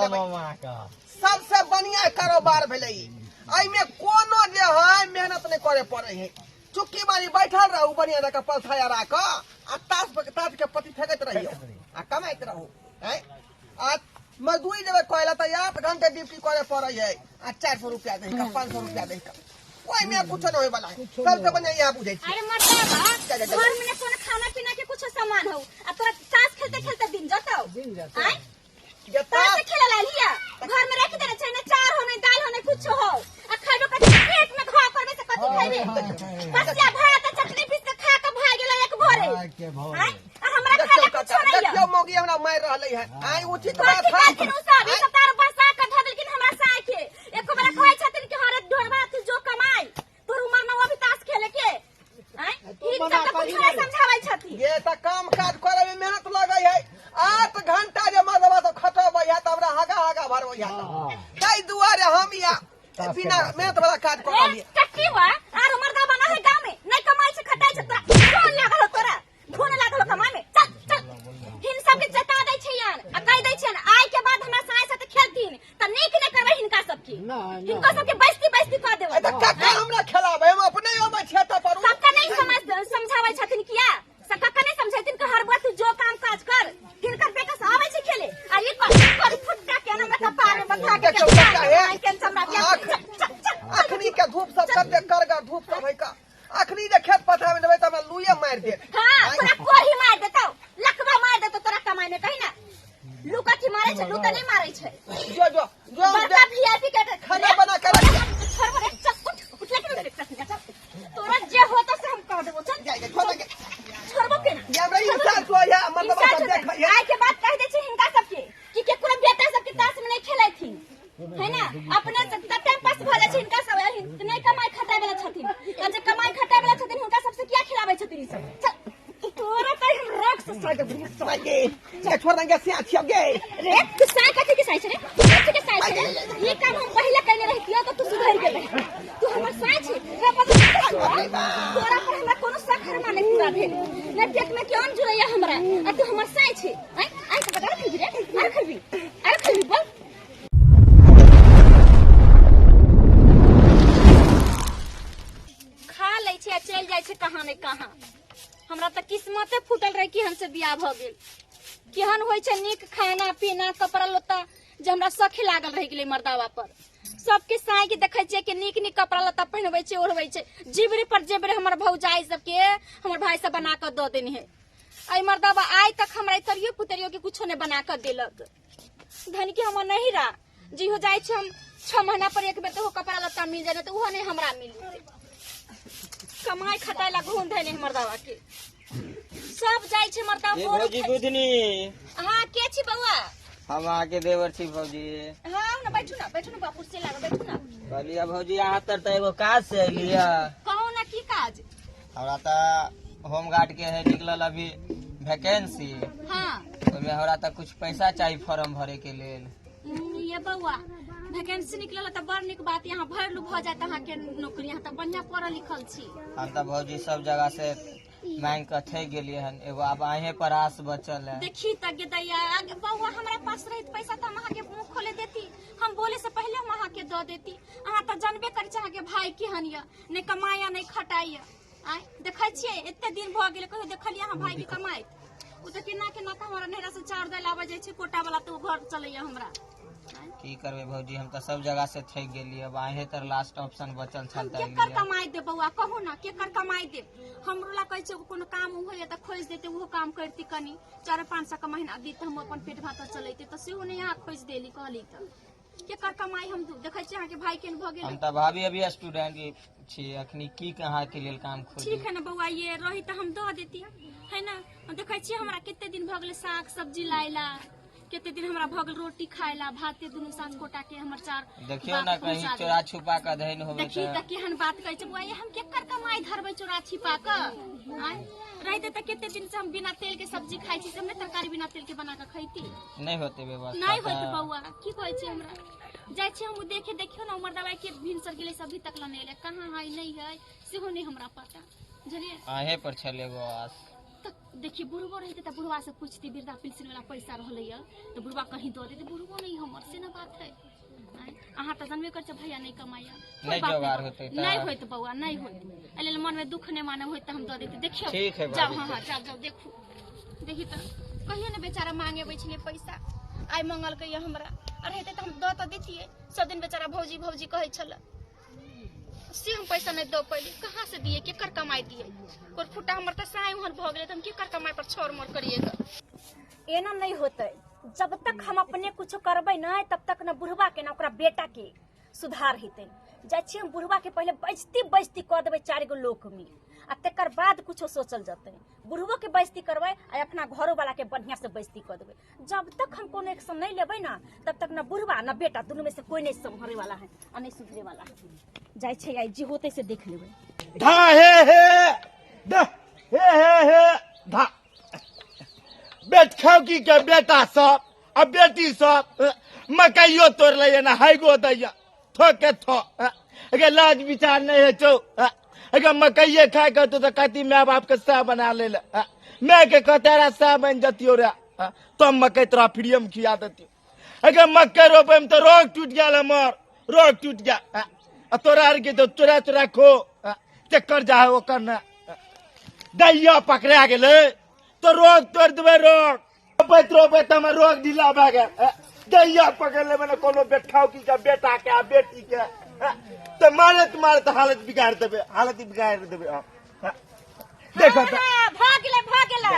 देबै। कहलहुँ अहाँके। सबसे बढ़िया कारोबार भेलै ई। एहिमे कोनो जे है मेहनत नहि करे पड़े है। चुक्की मारी बैठल रहू बढ़िया जकाँ पलथाया राख आ ताश पर ताश के पत्ती फेकैत रहियौ आ कमाइत रहू। हैं आ मजदूरी देबै कहला तऽ 8 घंटे ड्यूटी करे पड़े है आ 400 रुपया दही का 500 रुपया दही का, ओहिमे कुछो नहीं होय वाला है। सबसे बढ़िया इएह बुझै छी। अरे मर्दाबा, जा, जा, जा। घर में कोनो खाना पीना के कुछ सामान हो आ तोरा ताश खेलते खेलते दिन जतौ। दिन जतौ। आँय? जे ताश ताश खेले ला लिया घर में रख देने छै, ने चार हो ने दाल हो ने कुछ हो आ खैबो कथी पेट में घा करबे से कथी खैबे? बसिया भात आ चटनी पीस के खा के भाग गेलै एक भोरे। आइ के भोरे। आँय? आ हमरा देखियौ खाना कुछ काका, नहीं है। देखियौ मौगी हमरा मारि रहलै है। आइ उचित बात कथी है। कहथिन उ सब? ई सब तार बसा के धऽ देलखिन हमरा साय के। एको बेरा कहै छथिन कि हरे ढोरबा तू जो कमाई, तोर उमर में अभी ताश खेले के। आँय? तू ई मना सब तऽ करही कुछो नहीं नहि। समझाबै छथिन। ये तऽ काम काज करे में मेहनत लगै है। 8 घंटा जे मर्दबा सब खटबै है तऽ हमरा हगा हगा भरबै है। हाँ। ताहि दुआरे हम या ताश के बिना बात। मेहनत वाला काज कऽ ए, रहलियै। कट्टी बा, आरो मर्दा बना है गाँव में, नहीं कमाई छै खटाई छै तोरा धुन लागल हो तोरा, धुन लागल हो कमाई में। चल चल, हिन सबके चेता दै छै यान आ कहि दै छियन आइ के बाद हमरा साय साथे खेलथिन तऽ नीक नहि करबै हिनका सबके। नहि, नहि। हिनका सबके बैसती बैसती कऽ देबै। ए तऽ कक्का हमरा खेलाबै, हम अपने अबै छियै तऽ पर सबके नहीं समझाबै छथिन किया? सब कक्का नहीं समझेथिन कि हर बार तू जो काम काज कर, हिनकर बेटा से आबै छै खेले आ ई कर कर फुटका के हमरा कपार में बंधा के देखियौ कक्का, हे। के चमड़ा के आँख- चल, चल, चल। अखनी के धूप सब कते करगर धूप सब है का। अखनी जे खेत पथार में देबै तऽ हमरा लुए मारि देत। हाँ, तोरा कोढ़ी मारि देतौ, लकवा मारि देतौ तोरा कमाई में, कही ना। लू कथी मारै छै? लू तऽ नहीं मारै छै। जो जो जो बड़का वीआईपी के खाना बना के रख। छोड़ रे, चल उठ उठ लेके चल, चल, चल। तोरा जे होतो से हम कह देबो, चल। जा, जा, छोड़ दे। छोड़बो केना? ये हमरा इंसान तो है, मतलब इंसान सब छौ देखै है। आइ के बाद कहि दै छै हिनका सबके कि केकरो बेटा सबके ताश में नहीं खेलैथिन, है ना? अपने से तऽ टाइम पास भऽ जाइ छै हिनका सब, नहि कमाइ खटाइ वाला छथिन आ जे कमाइ खटाइ वाला छथिन हुनका सबसे किया खिलाबै छथिन ई सब? चल, तोरा तऽ हम रख से साइ देबो। गे, गे, छोड़ दे, गे, सिया छियौ, गे। रे, तू साइ कथी के साइ छै रे? कथी के साइ छै रे? ई काम हम पहिले कयने रहितियौ तऽ तू सुधरि गेल रहितै। तू हमर साइ छी। रे, बस, तोरा पर हमरा कोनो शक हरमा नहि पूरा भेल। नहि पेट में केहन जुड़ैया हमरा आ तू हमर साइ छी। आँय, आँय, तऽ बता, खेबी रे? आर खेबी? आर खेबी, बोल। खा लै छै आ चलि जाइ छै कहाँ ने कहाँ। हमरा तऽ किस्मते फूटल रहे कि हमसे बियाह भऽ गेल। केहन होइ छै नीक खाना पीना कपड़ा लत्ता जे हमरा सखी लागल रहि गेलै मर्दावा पर। सबके साँइ के देखै छियै कि नीक नीक कपड़ा लत्ता पहिनबै छै ओढ़बै छै, जिबरी पर जेबरे हमर भौजाई सबके हमर भाई सब बना कऽ दऽ देने है। एहि मर्दावा आइ तक हमरा इतरियो पुतरियो के कुछो नहि बना कऽ देलक। धन के हमर नहीं रहा जी हो जाइ छै हम 6 महीना पर एक बेर तऽ कपड़ा लत्ता मिल जाए तऽ ओहो नहीं हमरा मिल। कमाई खटाई ला घूम धैले हमर दावा के सब जाइ छै मर्दा ए भोर भौजी उठै- बुधनी। हाँ, के छी बौआ? हम अहाँके देवर छी भौजी। हाँ, आउ ना, बैठू ना, बैठू ना बाबू, कुर्सी लागल, बैठू ना। कहलियै भौजी अहाँ तर तऽ एगो काज से एलियै। कहू ना की काज? हमरा तऽ होमगार्ड के है निकलल अभी वैकेंसी। हाँ। ओहिमे हमरा तऽ कुछ पैसा चाही फॉर्म भरे के लेल। ये बौआ, वैकेंसी निकलल तऽ बड़ नीक बात, यहाँ भरि लू भऽ जायत अहाँके नौकरी, अहाँ तऽ बढ़िआँ पढ़ल लिखल छी। हम तऽ भौजी सब जगह से मांगि कऽ थकि गेलियै हन, एगो आब अहें पर आस बचल है। देखी तऽ गेदैया, बौआ हमरा पास रहित पैसा तऽ हम अहाँके मुँह खोले देती, हम बोले से पहले हम अहाँके दऽ देती। अहाँ तऽ जानबे करै छी अहाँके भाई केहन यऽ, नहि कमाया नहि खटाइया। आँय देखै छियै एते दिन भऽ गेलै कहियो देखलियै अहाँ भाई के कमाइत? ओ तऽ केना केना कऽ हमरा नैहरा से चाउर दालि आबै जाइ छै कोटा वाला तऽ ओ घर चलैया हमरा। की करबै भौजी, हम तऽ सब जगह से थकि गेलियै, अब अहें तर लास्ट ऑप्शन बचल छल हम तऽ केकर एलियै। कमाइ देब बौआ, कहू ना केकर कमाइ देब? हमरो ला कहै छै कोनो काम होइया तऽ खोजि देतै, ओहो काम करती कनी 400-500 के महीना दी तऽ हम अपन पेट भात चलैते, तऽ सेहो नहि अहाँ खोजि देली। कहली तऽ केकर कमाइ हम देखै छी अहाँके भाई केहन भऽ गेल। हम तऽ भाभी अभी स्टूडेंट छी, अखनी की अहाँके लेल काम खोजी? ठीक है ना बौआ, ये रही तऽ हम दऽ देती है ना। देखै छियै हमरा कते दिन भऽ गेलै साग सब्जी लाइला, कते दिन हमरा भऽ गेल रोटी खाइला, भाते दुनू साँझ कोटा के हमर चार देखियौ ना बाप कहीं पहुँचा चोरा छुपा कऽ धैन होबे। देखी तऽ केहन बात कहै छै बौआ, ये हम केकर कमाई धरबै चोरा छिपा कऽ? आँय रहिते तऽ कते दिन से हम बिना तेल के सब्जी खाइ छी, से हम नहि तरकारी बिना तेल के बना कऽ खैती? नहि होते व्यवस्था नहि होते बौआ, की कहै छै हमरा जाइ छी हम देखे। देखियौ ना उमर दवाई के भिनसर गेलै से अभी तक ला नहि एलै, कहाँ है नहि है सेहो नहि हमरा पता, बुझलियै? अहें पर छल एगो आस। तऽ देखिए बुढ़बो रहिते तऽ बुढ़वा से पूछती, वृद्धा पेंशन वाला पैसा रहलै तऽ बुढ़वा कहीं दऽ देते, बुढ़बो नहीं हमर से ना। बात है। आँय, अहाँ तऽ जानबे करै छियै भैया नहि कमाइया। कोइ नहि बात जोगाड़ होतै तऽ। नहि होइत बौआ, नहि होइत। एहि लेल मनमे दुःख नहि मानब, होइत तऽ हम दऽ दैती। देखियौ, ठीक है जाउ। भाभी। हँ हँ, जाउ जाउ, देखू। देखी तऽ कहियो ने बेचारा मांगे अबै छलै पैसा, आइ मंगलकै यऽ हमरा। आ रहितै तऽ हम दऽ तऽ दैतियै। सब दिन बेचारा भौजी भौजी कहै छलै, से हम पैसा नहि दऽ पैली। कहाँ से दियै? केकर कमाइ दियै? कोर फुटा हमर तऽ साँय ओहन भऽ गेलै तऽ हम केकर कमाइ पर छौर मोर करियै गऽ? एना नहि होतै। जब तक हम अपने कुछो करबै नहि, तब तक न बुढ़वा के न ओकरा बेटा के सुधार हेतै। जाइ छियै हम बुढ़वा के पहिले बेइज्जती बेइज्जती कऽ देबै चारि गो लोक में, आ तकर बाद कुछो सोचल जेतै। बुढ़बो के बेइज्जती करबै आ अपना घरो वाला के बढ़िया से बेइज्जती कऽ देबै। जब तक हम कोनो एक्शन नहीं लेबै ना, तब तक न बुढ़वा न बेटा, दुनू में से कोई नहीं संभरे वाला है आ नहीं सुधरे वाला है। जाइ छै, आइ जे होतै से देख लेबै। धा हे हे ध हे हे हे धा। बेट खौकी के बेटा सब आ बेटी सब मकइयो तोड़ लैया ना हैगो दैया थो के थो। अगर लाज विचार नहीं है चौ, अगर मकइये खाए के तो कहती माय बाप के सह बना ले ले, माय के कहते सह बन जतियो रे, तब मकई तोरा फ्रीए में खिया देतियो। अगर मकई रोपे में तो रोग टूट गया हमर, रोग टूट गया। आ तोरा आर के तो चोरा चोरा खो चक्कर जा है ओकर न दैया पकड़ा गेलै तो रोग तोड़ देबै। रोग रोपैत रोपैत हमर रोग ढीला भए गेल। दैया पकड़ लेबै ने कोनो बेठाउ की के बेटा के आ बेटी के, तऽ मारैत मारैत हालत बिगाड़ देबै, हालत बिगाड़ देबै। देखो तऽ। हाँ, भऽ गेलै, भऽ गेलै।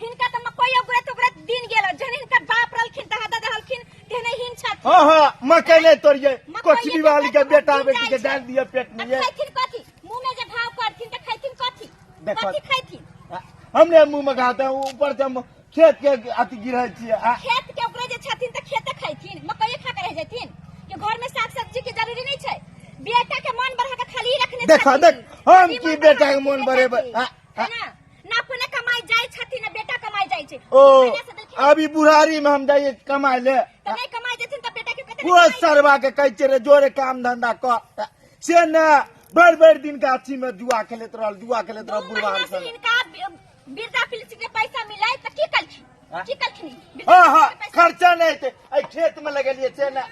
हिनका तऽ मकई उगरैत उगरैत दिन गेल। जहन हिनकर बाप रहलखिन, दादा रहलखिन, तेहने हिन छथिन। हाँ हाँ, मकई नहीं तोड़िए। मकई कोचली वाली के बेटा दिन बेटी के जाइ छै। डाल दिए पेट में। आ ये खैथिन कथी? मुंह में जे घाव करथिन तऽ खैथिन कथी? देखो। कथी खैथिन? हमरे मुंह में घाते, ऊपर से हम खेत के अथी गिरहे छियै। खेत के उपरे जे छथिन तऽ खेते खैथिन, मकई खा के रह जेथिन कि घर में साग सब्जी के जरूरी नहीं छै? बेटा के मन बढ़ा के खाली रखने देखो, छथिन। देख, हम ई की मन बेटा के बढ़ा मन के बढ़ेबै? बेटा के। है ना? ना अपने कमाई जाइ छथिन, ना बेटा कमाई जाइ छै। ओ महीना से देलखिन। अभी बुढ़ारी में हम जाइए कमाए ले? तऽ नहि कमाई जेथिन तऽ बेटा के कते वो सरवा के कहै छियै रे जोरे काम धंधा कर, से न भरि भरि दिन गाछी में जुआ खेलैत रहल, जुआ खेलैत रहल। 2 बुढ़वा महीना से संग। हिनका वृद्धा पेंशन के पैसा मिलै तऽ की कलखिन? हाँ? की कलखिन वृद्धा हाँ हाँ पेंशन के पैसा? खर्चा नहीं थे। एहि खेत में लगेलिए से न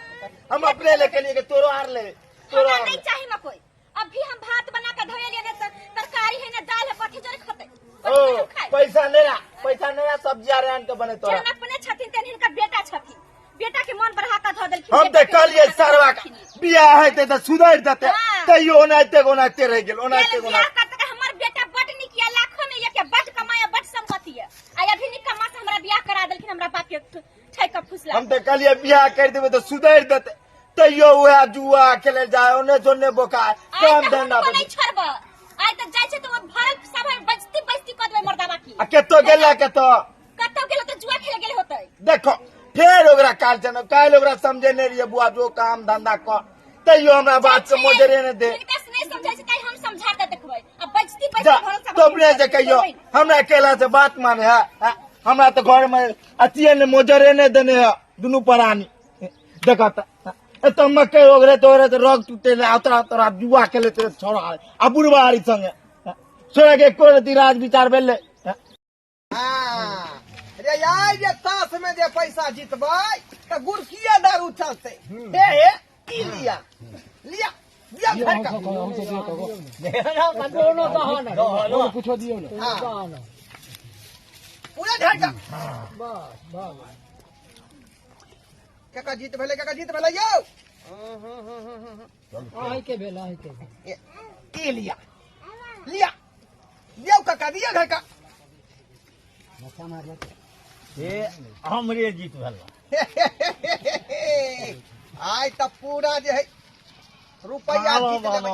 हम अपने ले लिए तोरो आर ले, तोरो हमरा आर नहीं ले। चाही मकई। अभी हम भात बना के धोए लिए, ने तरकारी है ना दाल है, कथी जोरे खतै? ओ कथी जोरे खाइ? पैसा नहीं रहा, पैसा नहीं रहा, सब्जी आर आन के बने तोरा। जेहन अपने छथिन तेहन हिनकर बेटा छथिन। बेटा के मन बढ़ा के धऽ देलखिन। हम बेटा तऽ के मन कहलिए बढ़ा के सरवा धऽ के देलखिन। बियाह हेतै तऽ सुधरि देतै, हाँ। तैयो ओनाहिते ओनाहिते रहि गेल, ओनाहिते गेल बियाह ओनाहिते। करतै। हमर बेटा बड नीक यऽ, लाखों में एक यऽ, बड कमाय, बड संपत्ति यऽ। आ अभी निकम्मा से हमरा बियाह करा देलखिन, हमरा बाप के ठकि के फुसला। हम तऽ कहलिए बियाह करि देबै तऽ सुधरि देतै, तैयो उएह जुआ खेले जाय, ओने से ओने बोका आइ काम तऽ धंधा हुनको पर। नहि छोड़ब। आइ तऽ जाइ छै तऽ ओ भरल सभर बजती बजती कऽ देबै मर्दाबा की। आ कतौ गेला, कतौ? कतौ गेल तऽ जुआ खेले गेल होतै। देखो फेर ओकरा काल छन, काल्हि ओकरा समझेने रहियै बुआ जो काम धंधा कर, तैयो हमरा बात के मोजरे ने दे। हिनका से नहि समझै छै, ताहि हम समझा के देखबै। आ बजती बजती जा भरल सभर तोपने जे कहियो हमरा अकेला से बात माने है, है? हमरा तऽ घर में अथिये ने मोजरे ने देने है दुनू प्राणी। देखो तऽ एतऽ मकई ओगरे तोरे तऽ रोग टूटे रहे, तोरा तोरा जुआ खेलैत रहे छोड़ा आ बुढ़वा आरी संगे। छोड़ा के एको रति राज विचार भेलै? हाँ, रे यार, जे ताश में जे पैसा जीतबै तऽ गुरकिया दारू चलतै। हे हे, ई लिया लिया दिया घर का। हाँ। पूरा घर का। केकर जीत भेलै? केकर जीत भेलै यौ? ई लिया लिया दियौ काका, दिया घर का। हे, हमरे जीत भेल। आइ तऽ पूरा जे है रुपैआ जीत लेबै।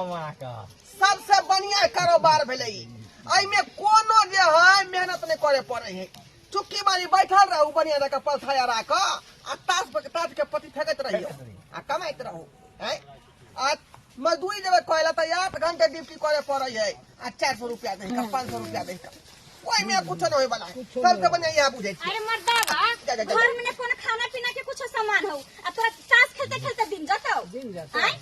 सबसे बढ़िया कारोबार भेलै ई। एहिमे कोनो जे है मेहनत नहि करे पड़े है। चुक्की मारी बैठल रहू, बढ़िया जकाँ पलथाया राख आ ताश पर ताश के पति फेंकैत रहियौ आ कमाइत रहू। हैं, आ मजदूरी देबै कहला तऽ 8 घंटे ड्यूटी करे पड़े है आ 400 रुपया दे, 500 रुपया दे, ओहिमे कुछो नहीं होय वाला है। सबसे बढ़िया इएह बुझै छी। अरे मर्दाबा, जा, जा, जा। घर में ने कोनो खाना पीना के कुछो सामान हो आ तोरा ताश खेलते खेलते दिन जतौ? दिन जतौ। आँय?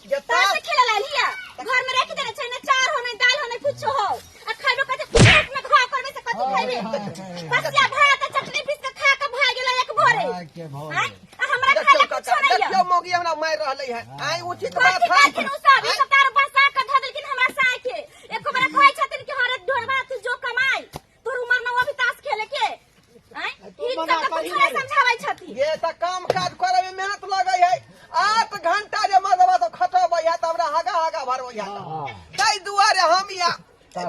जे ताश ताश खेले ला लिया, घर में रख देने छै, ने चार हो, ने दाल हो, ने कुछो हो, आ खैबो कते? पेट में घाव करबे से कथी खैबे? बसिया भात आ चटनी पीस के खा के भाग गेल एक भोरे। के भोरे। आँय? आ हमरा खाए देखियौ ला कुछो काका नहीं है। देखियौ। मौगी हमरा मारि रहलै है आइ उचित बात कथी है कहथिन उ सब? ई सब तार बसा के धऽ देलखिन हमरा साय के। एको बेरा कहै छथिन कि हरे ढोरबा तू जो कमाई, तोर उमर न अभी ताश खेले के। आँय? तू हिन मना सबके करही कुछो नहि नहि। समझाबै छथिन। ये तऽ काम काज करे में मेहनत लगै है 8 घंटा जे मर्दबा सब खटबै है तऽ हमरा हागा हागा भरबै है। ताहि दुआरे हम या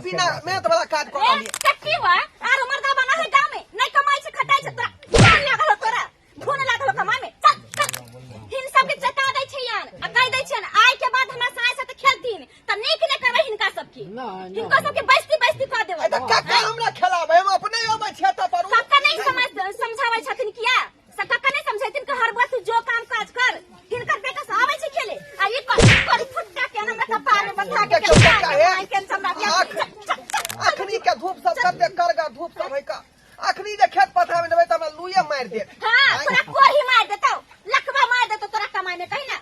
बिना मेहनत वाला काज ए, करलियै। कट्टी बा, आरो मर्दा बना है गाँव में, नहि कमाई छै, खटाई छै, तोरा धुन लागल हो तोरा, धुन लागल हो कमाई में। चल, चल। हिन सबके चेता दै छियन आ कहि दै छियन आइ के बाद हमरा साय साथे खेलथिन तऽ नीक नहि करबै हिनका सबके। नहि, नहि। हिनका सबके बैसती बैसती कऽ देबै। ए तऽ कक्का हमरा खेलाबै हम अपने अबै छियै तऽ पर कक्का नहीं समझ समझाबै छथिन किया से कक्का नहीं समझेथिन कि हर बार तू जो काम काज कर हिनकर बेटा से आबै छै खेले आ ई कर कर फुट्टा के हमरा कपार में बथा के देखियौ कक्का हे। के के हमरा आँख- अखनी के धूप सब कते करगा धूप सब है का अखनी जे खेत पथार में देबै तऽ हमरा लुए मारि देत। हां, तोरा कोही मार देतौ, लकवा मार देतौ तोरा कमाई में। कहि ना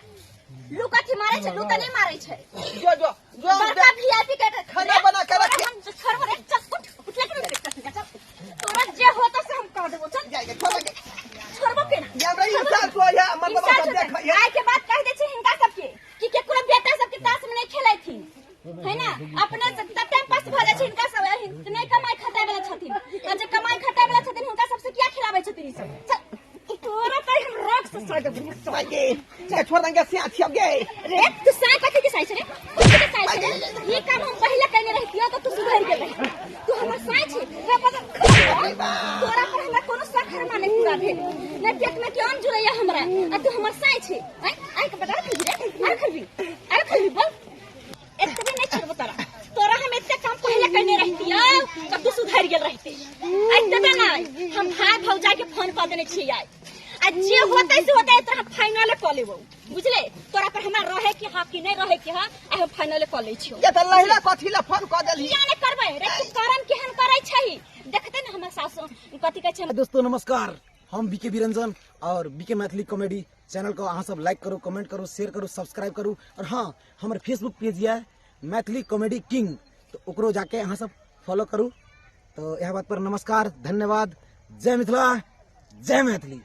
लू कथी मारै छै? लू त नहीं मारै छै। जो जो जो हम बड़का वीआईपी के खाना बना के रखिए। हम छोड़बो रे, चल उठ उठ लेके रे, चल तोरा जे होतो से हम कर देबो, चल। जाइए छोड़ के। छोड़बो केना? ये हमरा इंसाफ हो या मतलब इंसान सब छथिन। देखै है। आइ के बाद कहि दै छै हिनका सबके कि केकरो बेटा सबके ताश में नहीं खेलैथिन है ना। अपने से तब टाइम पास भऽ जाइ छै हिनका सब। नहि कमाई खटाइ वाला छथिन आ जे कमाई खटाइ वाला छथिन हुनका सबसे किया खिलाबै छथिन ई सब? चल, तोरा तऽ हम रख से सड़ देबो। गे ये छोड़ देंगे से अच्छी गे। रे तू साय कथी के साय छै रे? कथी के साय छै रे? ई काम हम पहिले कयने रहितियो तऽ तू सुधरि गेल रही। तू हमर साय छै रे पता। तोरा पर हमरा कोनो शक हरमा नहि पूरा भेल, नहि पेट में के अन्न जुड़ैया हमरा आ तू हमर साय छै। आँय, आँय के बता खलबी रे, आर खलबी, आर खलबी बोल। एतबे नहि छोड़बो तोरा। तोरा हम एते काम पहिले कयने रहितियो तऽ तू सुधरि गेल रहिते। एतबे नहि, हम भाय भौजाई के फोन कऽ देने छियै आइ आ जे होतै से होतै, तोरा फाइनल कऽ लेबौ, बुझले? तोरा पर हमरा रहे के हा कि नहीं रहे के हा, आ हम फाइनल कऽ लै छियौ। ये तऽ लहिला कथी ला फोन कऽ देलही? किया नहि करबै रे? तू करम केहन करै छही देखते ने हमर सासु कथी कहै छै। दोस्तों नमस्कार, हम बीके बिरंजन और बीके मैथिली कॉमेडी चैनल को अहाँ सब लाइक करू, कमेंट करू, शेयर करू, सब्सक्राइब करू और हाँ, हमर फेसबुक पेज यऽ मैथिली कॉमेडी किंग, तो ओकरो जाके अहाँ सब फॉलो करू। तो यह बात पर नमस्कार, धन्यवाद, जय मिथिला, जय मैथिली।